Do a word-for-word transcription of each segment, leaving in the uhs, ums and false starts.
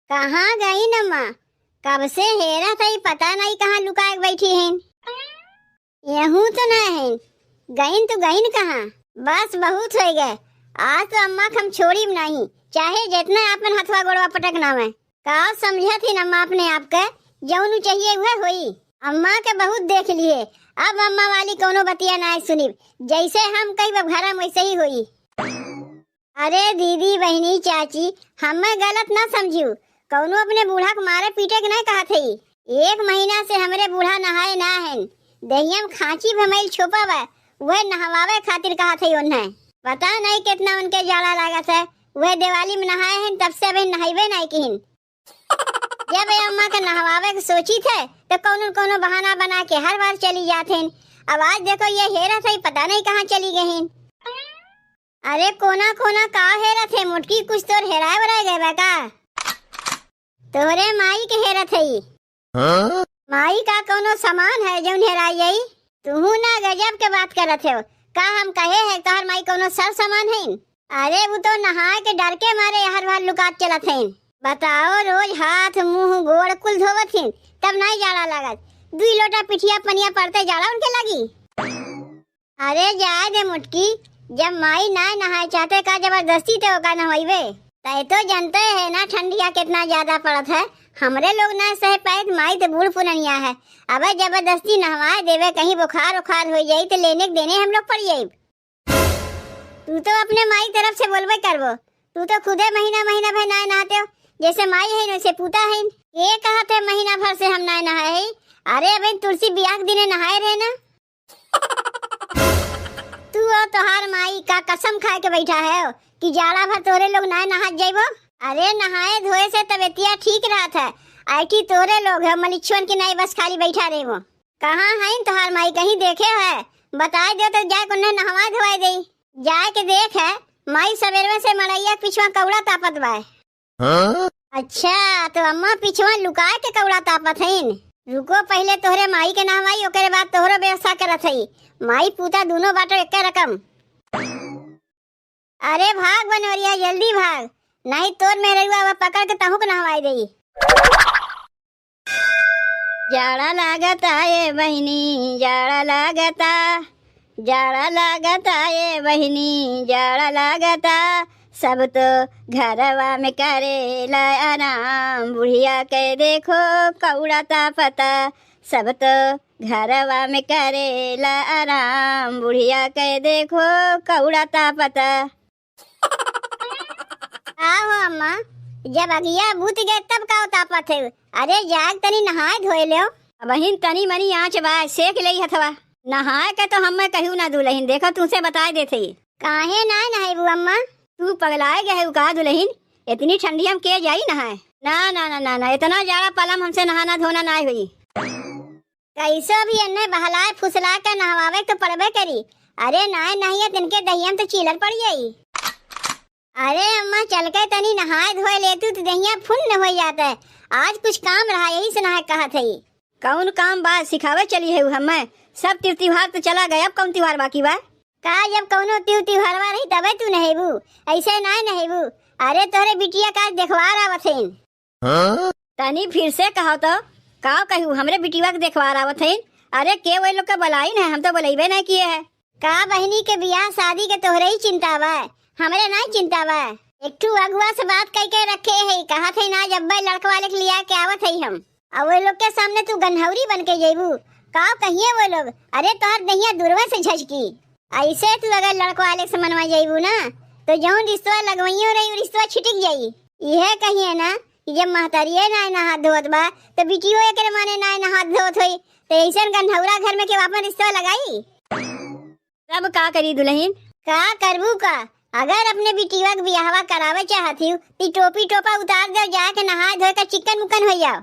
कहाँ गइन अम्मा? कब से हेरत हई, पता नाहीं कहाँ लुकाए के बैठी हइन। यहूँ तो नाहीं हइन, गइन तो गइन कहाँ? बस बहुत होइ गए, आज तो अम्मा के हम छोड़िब नाहीं, चाहे जेतना आपन हथवा गोड़वा पटकना में। का समझत हिन अम्मा अपने आप के, जौन उ चाहिए उहे होई। अम्मा के बहुत देख लिए, अब अम्मा वाली कौनो बतिया नाहीं सुनिब, जैसे हम कहिब घरा में वैसे ही होई। अरे दीदी, बहिनी, चाची, हमें गलत ना समझियो, कौनो अपने बूढ़ा के मारे पीटे के नाहीं कहत हई। एक महीना से हमरे बूढ़ा नहाए ना हन, देहिया में खांची भमैल छोपा बा, उहे नहवावे खातिर कहत हई ओन्हे। पता नाहीं कितना उनके जाड़ा लागत है, उहे दिवाली में नहाए हन, तब से अबहिन नहइबे नाहीं किहिन। जब ये अम्मा के नहवावे के सोचित है, तो कौनो न कौनो बहाना बना के हर बार चली जात हन। अब आज देखो ये हेरत है, पता नाहीं कहाँ चली गइन। अरे कोना कोना का हेरत है मोटकी, कुछ तोर हेराए वेराए गए बा का? तोहरे माई के हेरत है। हाँ? माई का कौनो सामान है जौन हेराई जाई? तुहू ना गजब के बात करत हो। का हम कहे है तोहर माई कौनो सर सामान है? अरे उ तो नहाए के डर के मारे हर बार लुकात चलत हैं। बताओ, रोज हाथ मुंह गोड़ कुल धोवत हैं, तब नाहीं जाड़ा लागत। दुई लोटा पिठिया पनिया पड़ते जाड़ा उनके लागी। अरे जाए दे मोटकी, जब माई नाहीं नहाए चाहते का जबरदस्ती ते ओका नहवाइबे? तय तो जनते है ना ठंडिया कितना ज्यादा पड़त है, हमरे लोग नाहीं सह पाइत, माई तो बूढ़ पुरनिया है। अबे जबरदस्ती नहवाए देबे, कहीं बुखार उखार होइ जाई तो लेने के देने हम लोग पड़ जाइब। तू तो अपने माई तरफ से बोलबे करबो, तू तो खुदे महीना महीना भर नाहीं नहाते हो, जैसे माई है वैसे पूता है। ये कहत है महीना भर से हम नाहीं नहाए है? अरे अबे तुलसी बियाह के दिने नहाए रहे ना। तू और तोहार माई का कसम खाए के बैठा है कि जाड़ा भर तोरे लोग नाहीं नहात जाइबो? अरे नहाए धोए से तबेतिया ठीक रहत है, ऐठी तोरे लोग है मलिच्छुअन के नाई बस खाली बैठा रहे वो। कहाँ है तोहार माई, कहीं देखे है? बताए दे तो जाए के उन्हें नहवाए धोवाए दे। जाए के देख है, माई सवेरवे से मड़ैया के पिछुआ कौड़ा तापत बा। हाँ? अच्छा, तो अम्मा पिछुआ लुकाए के कौड़ा तापत हईन। रुको, पहिले तोहरे माई के नहवाई, ओकरे बाद तोहरो व्यवस्था करत हई। माई पूता दूनो बाटो एके रकम। अरे भाग बनोरिया, जल्दी भाग, नाहीं तोर मेहररुआ अब पकड़ के तहूँ के नहवाई देई। जाड़ा लागता ए बहिनी, जाड़ा लागता, जाड़ा लागता ए बहिनी, जाड़ा लागता। सब तो घरवा में करेला आराम, बुढ़िया के देखो कौड़ा तापता। सब तो घरवा में करेला आराम, बुढ़िया के देखो कौड़ा तापता। का हो अम्मा, जब अगिया बुत गए तब का तापत है? अरे जाग तनी नहाए धोए लेव। अबहिन तनी मनी आँच बा, सेक लेई हथवा। नहाए के तो हमें कहियो ना दुलहिन, देखो तुमसे बताए देत हई। काहे नाहीं नहाइबू अम्मा? तू पगलाए गए हो का दुलहिन? इतनी ठंडिया में के जाई नहाए? ना, ना, ना, ना, ना, इतना जाड़ा पाला में हमसे नहाना धोना नाहीं होई। कैसो भी एन्ने बहलाए फुसलाए के नहवावे के तो पड़बे करी। अरे नाहीं नहाए त इनके दहिया में तो चीलर पड़ जाई। अरे अम्मा, चल के तनी नहाए धोए लेतू तो दहिया फुन्न होइ जात है। आज कुछ काम रहा, यही से नहाए कहत हई। कौन काम बा, सिखावे चली है हमें? सब तिर तिउहार तो चला गया, अब कौन तिउहार बाकी बा? का जब कौनो तिर तिउहारवा रही तबे तू नहेबू, ऐसे नाहीं नहेबू। अरे तोहरे बिटिया का देखवार आवत हईन। हाँ? तनी फिर से कहो तो, का कहू, हमरे बिटिया के देखवार आवत हईन। अरे के वही लोग के बुलाइन है, हम तो बुलाइबे नाहीं किए है। का बहिनी के बियाह शादी के तोहरे ही चिंता बा, हमरे नाहीं चिंता बा। एक ठू अगुआ से बात कई के रखे है, कहत है ना जब्बे लड़कवा लेके लिया के आवत है हम। और वो लोग के सामने तू गन्हौरी बन के जइबू, का कहिए वो लोग, अरे तोहर दहिया दुरवे से झझकी। ऐसे तू अगर लड़कवा लेके समनवा जइबू ना, तो जौन रिश्तवा लगवइयो रही, उ रिश्तवा छिटिक जाई। इहे कहिए ना कि जब महतारिये नाय नहात धोत बा, तो बिटियो एकरे माने नाय नहात धोत होई, तो ऐसन गन्हौरा घर में केहू आपन रिश्तवा लगाई? तब का करी दुलहिन? का करबू का? अगर अपने बिटिया के बियाहवा करावे चाहत हिउ, ती टोपी टोपा उतार दे, जाके नहाए धोए के चिकन मुकन हो जाओ।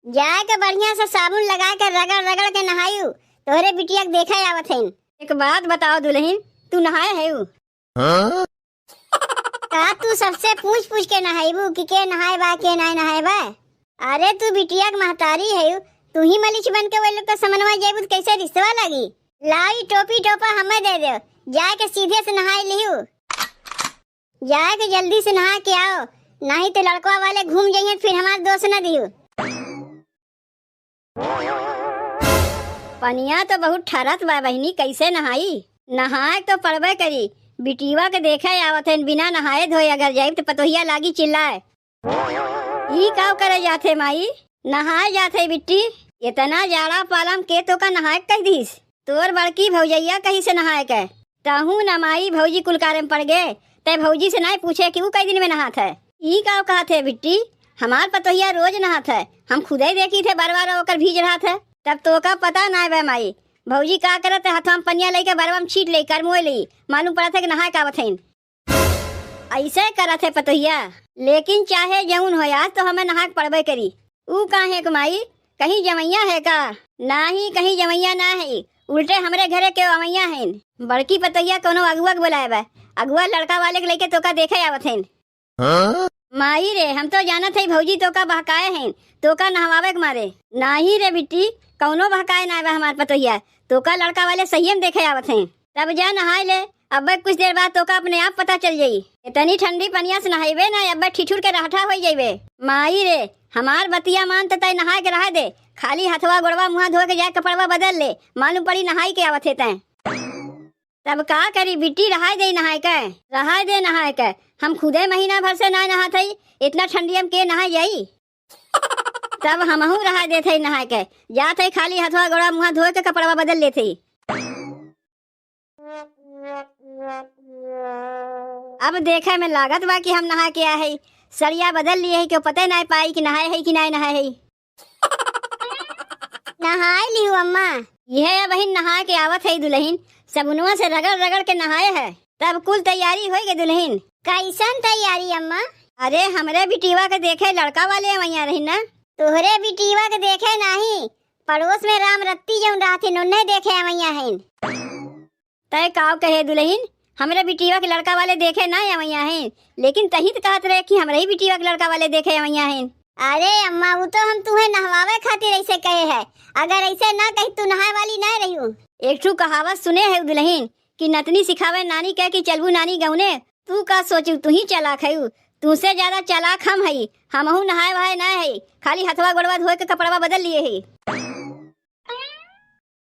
जाके बढ़िया से साबुन लगा के रगड़ रगड़ के नहायु, तोहरे बिटिया के देखे आवत हईन। एक बात बताओ दुलहिन, तू नहाए हयू? हाँ? का तू सबसे पूछ पूछ के नहाइबू कि के नहाए बा, के नाय नहाए बा? अरे तू बिटिया के महतारी हयू, तू ही मलिच बन के वो लोग के समनवा जइबू तो कैसे रिश्तवा लागी? लाओ ई टोपी टोपा हमें दे दो, जाके सीधे से नहाए लिहू। जाके जल्दी से नहा के आओ, नाहीं तो लड़कवा वाले घूम जइहें, फिर हमार दोष न दियो। पनिया तो बहुत ठरत बा बहिनी, कैसे नहाई? नहाए तो पड़बे करी, बिटिवा के देखे आवत हन, बिना नहाए धोए अगर जाइब तो पतोहिया लागी चिल्लाए। ई काव करे जात है माई? नहाए जात है बिट्टी। इतना जाड़ा पाला में के तोका नहाए के कह दिस? तोर बड़की भौजैया कही से नहाए के। तहूँ न माई, भौजी कुल कारे में पड़ गे। तै भौजी से नाय पूछे कि ऊ कई दिन में नहात है। ई काव कहत है बिट्टी? हमार पतोहिया रोज नहात है, हम खुदे देखी थे बरवा रो ओकर भीज रहत है। तब तोका पता नाय बे माई, भौजी का करत है, हथवा में पनिया लइके बरवा में छीट लेई, करमोए लेई, मालूम पड़त है कि नहाए के आवत हइन। ऐसे करत है पतोहिया, लेकिन चाहे जौन होय, आज तो हमें नहाए के पड़बे करी। ऊ काहे के माई, कहीं जवैया है का? नाही, कहीं जवैया ना है, उल्टे हमरे घरे के अवैया हैं। बड़की पतोहिया कोनो अगुआ के बुलाए बा, अगुआ लड़का वाले के लइके तोका देखे आवत हैं। हाँ? माई रे, हम तो जानत है भौजी तोका बहकाए हैं, तोका नहवावे के मारे। नाही रे बिट्टी, कौनो बहकाए ना बा हमार पतोहिया, तोका लड़का वाले सहिए में देखे आवत हैं। तब जा नहाए ले, अब्बे कुछ देर बाद तोका अपने आप पता चल जाई। इतनी ठंडी पनिया से नहाइबे ना, अब्बे ठिठुर के रहठा होई जाइबे। माई रे, हमार बतिया मान त तय नहाए के रहे दे, खाली हथवा गोड़वा मुँह धो के जाए कपड़वा बदल ले, मालूम पड़ी नहाई के आवत है तय। तब का करी बिट्टी, रहाय दे नहाए के, रहाय दे नहाए के। हम खुदे महीना भर से ना नहात हई, इतना ठंडिया में के नहाए जाई? तब हमहू रहाय देत हई नहाए के, जात हई खाली हथवा गोड़ा मुँह धोए के कपड़वा बदल लेत हई। अब देखे में लागत बा कि हम नहा के आए हई, सड़िया बदल लिए हई, केहू पते नाय पाई कि नहाए हई कि नाय नहाए हई। नहाए लिहू अम्मा। यह या बहिन नहा के आवत है दुल्हन, सबुनवा से रगड़ रगड़ के नहाए है। तब कुल तैयारी होई गई दुल्हन। कैसन तैयारी अम्मा? अरे हमरे बिटिवा के देखे लड़का वाले अवैया रही ना। तोहरे बिटिवा के देखे नाही, पड़ोस में राम रत्ती जौन रहथिन उन्हें देखे अवैया हैं। तय काव कहे दुल्हन, हमरे बिटिया के लड़का वाले देखे ना अवैया हैं, लेकिन तही त कहत रहे कि हमरे ही बिटिया के लड़का वाले देखे अवैया हैं। अरे अम्मा, उ तो हम तुहे नहवावे खातिर ऐसे कहे है, अगर ऐसे ना कही तू नहाए वाली ना रही। एक ठू कहावत सुने है दुल्हन कि नतनी सिखावे नानी के कि चलबू नानी गौने। तू का सोचू, तू ही चालाक है, तुसे ज्यादा चालाक हम हई। हमहू नहाए वहाए ना है, खाली हथवा गोड़वा धोए के कपड़वा बदल लिए है।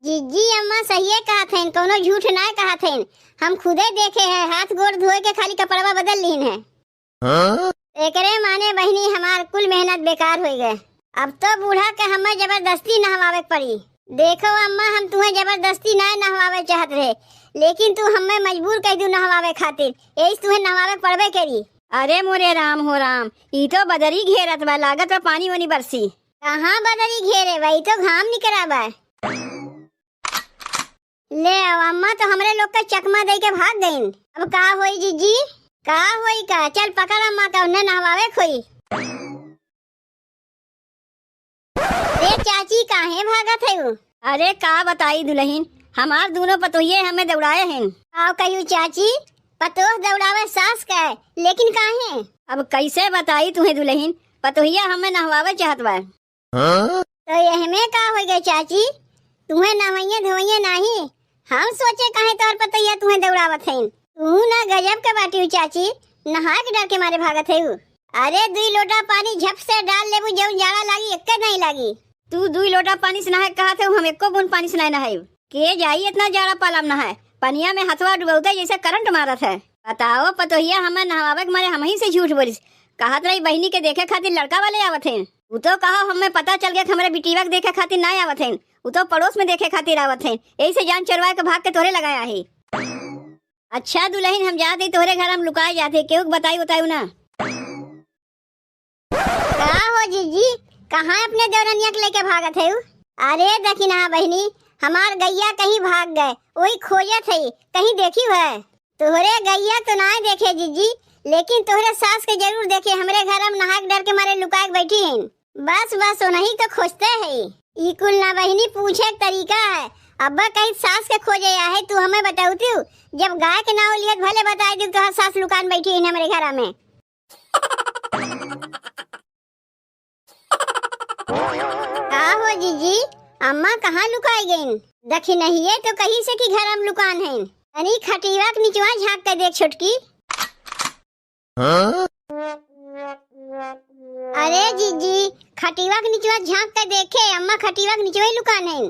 जिज्जी अम्मा सहिए कहत हइन, कौनो झूठ नाय कहत हइन। हम खुदे देखे हैं, हाथ गोड़ धोए के खाली कपड़वा बदल लीन है। हाँ? एकरे माने बहिनी हमार कुल मेहनत बेकार होई गए। अब तो बूढ़ा के हमें जबरदस्ती नहवावे के पड़ी। देखो अम्मा, हम तुहें जबरदस्ती नाय नहवावे चाहत रहे, लेकिन तू हमें मजबूर कर दू नहवावे खातिर, यही तुहें नहवावे के पड़बे करी। अरे मोरे राम हो राम, ई तो बदरी घेरत बा, लागत बा पानी वानी बरसी। कहाँ बदरी घेरे बा, ई तो घाम निकरा बा। ले आओ, अम्मा तो हमरे लोग के चकमा दे के भाग गईन। अब का होई जिज्जी? का होई का? चल पकड़ अम्मा का, उन्हें नहवावे खोई। रे चाची, काहे भागत है उ? अरे का बताई दुल्हन, हमार दोनों पतोहिए हमें दौड़ाए हैं। आओ कहियो चाची, पतोह दौड़ावे सास का, लेकिन काहे? अब कैसे बताई तुहें दुल्हन, पतोहिया हमें नहवावे चाहत बा। हाँ? तो यह में का हो गए चाची, तुहें नहवइये धोइये नाही, हम सोचे काहे तोहर पतोहिया तुहें दौड़ावत है। तू ना गजब के बाटी हो चाची, नहाए के डर के मारे भागत है उ। अरे दुई लोटा पानी झप से डाल लेबू, जौन जाड़ा लागी, एक्के नहीं लागी। तू दुई लोटा पानी से नहाए कहत है, हम एक्को बूंद पानी से नहीं नहाए। के जाई इतना जाड़ा पाला में नहाए, पनिया में हथवा डुबौते जैसे करंट मारत है। बताओ, पतोहिया हमें नहवावे के मारे हमही से झूठ बोलिस। कहत रही बहिनी के देखे खातिर लड़का वाले आवत हैं। उ तो कहा हमें पता चल गया कि हमरे बिटिया के देखे खातिर ना आवत हैं, उ तो पड़ोस में देखे खातिर आवत हैं, यही से जान चोरवा के भाग के तोरे लगाया है। अच्छा दुल्हन, हम जात ही तोहरे घर हम लुकाए जाते, केहू के बताई उताई ना। का हो जीजी, कहाँ अपने देवरनिया के लेके भागत है? अरे दखिना बहिनी, हमार गैया कहीं भाग गए, वही खोजत है, कहीं देखी है? तोहरे गैया तो ना देखे जीजी, लेकिन तोहरे सास के जरूर देखे, हमरे घर में नहाए के डर के मारे लुकाए के बैठी हैं। बस बस, उन्हीं तो खोजते है। ई कुल ना बहिनी पूछे के तरीका है। अब्बा कहीं सास के खोजे आहे, तू हमें बताऊ तू, जब गाय के नाव लियत भले बताई दी, तोहर सास लुकान बैठी है हमरे घर में। का हो जीजी, अम्मा कहाँ लुकाई गईन? दखिनहिए तो कही से कि घर में लुकान है। तनी खटीवा के निचवा झाँक के देख छोटकी। हाँ? अरे जीजी, खटिवा के निचवा झांक के देखे, अम्मा खटिवा के निचवा ही लुकान है।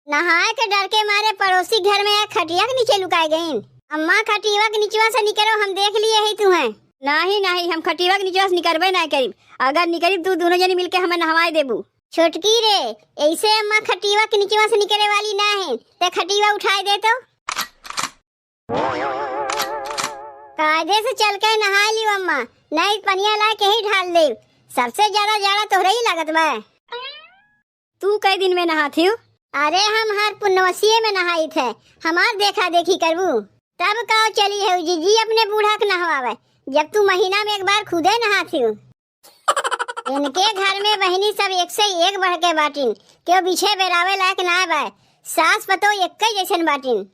नहाए के डर के मारे पड़ोसी घर में आए खटिया के नीचे लुकाए गईन। अम्मा, खटिवा के निचवा से निकरो, हम देख लिए ही तुहें। नाही, नाही, हम खटिवा के निचवा से निकरबे ना करीब। अगर निकरीब, तू दोनों जनी मिलके हमें नहवाए देबू। छोटकी रे, ऐसे अम्मा खटिवा के निचवा से निकरे वाली ना है, ते खटिवा उठाए दे तो। कायदे से चल के नहाए लियो अम्मा, नहीं पनिया ला के ही ढाल दे। सबसे ज्यादा जाड़ा तोहरे ही लागत बा। तू कई दिन में नहात हियो? अरे, हम हर पुन्नवसिये में नहाई थे, हमार देखा देखी करबू। तब का चली है जीजी अपने बूढ़ा के नहवावे, जब तू महीना में एक बार खुदे नहात हियो। इनके घर में बहिनी सब एक से एक बढ़ के बाटिन, केहू बिछे बेरावे लायक ना बा। सास पतोह एक जैसन बाटिन।